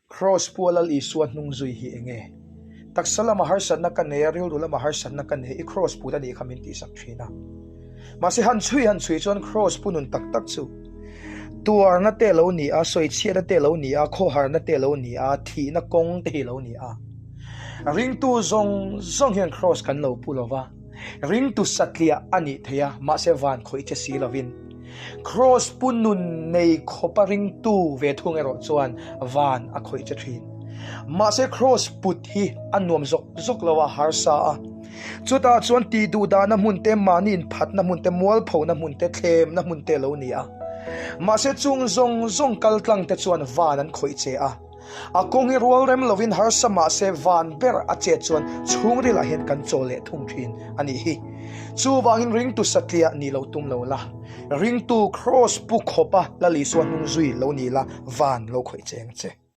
Kraws pua Lal Isua hnung zui hi enge? Taksa lama harsatna ka nei a, rilru lama harsatna ka nei, i kraws put a nih kha min tihsak thin a. Mahse han chhui han chhui chuan kraws pu nun tak tak chu tuarna te lo ni a, sawichhiatna te lo ni a, khawharna te lo ni a, thihna kawng te hi lo ni a. Ringtu zawng zawng hian kraws kan lo pu lo va. Ringtu satliah a nih theih a, mahse van khawih che si lovin. Kraws pu nun nei khawpa ringtu ve thung erawh chuan van a khawih che thin. Mahse kraws put hi a nuam zawk zawk lo a, harsa a. Chutah chuan tih duh dahna hmun te, mahni inphatna hmun te, mualphona hmun te, thlemna hmun te a lo ni a. Mahse chung zawng zawng kaltlang te chuan van an khawih che a. A kawng hi rual rem lovin harsa mahse van ber a chet chuan chhungrilah hian kan chaw leh thung thin a nih hi. Chuvangin ringtu satliah nih lo tum lo la, ringtu kraws pu khawpa Lal Isua hnung zui lo ni la van lo khawih cheng che.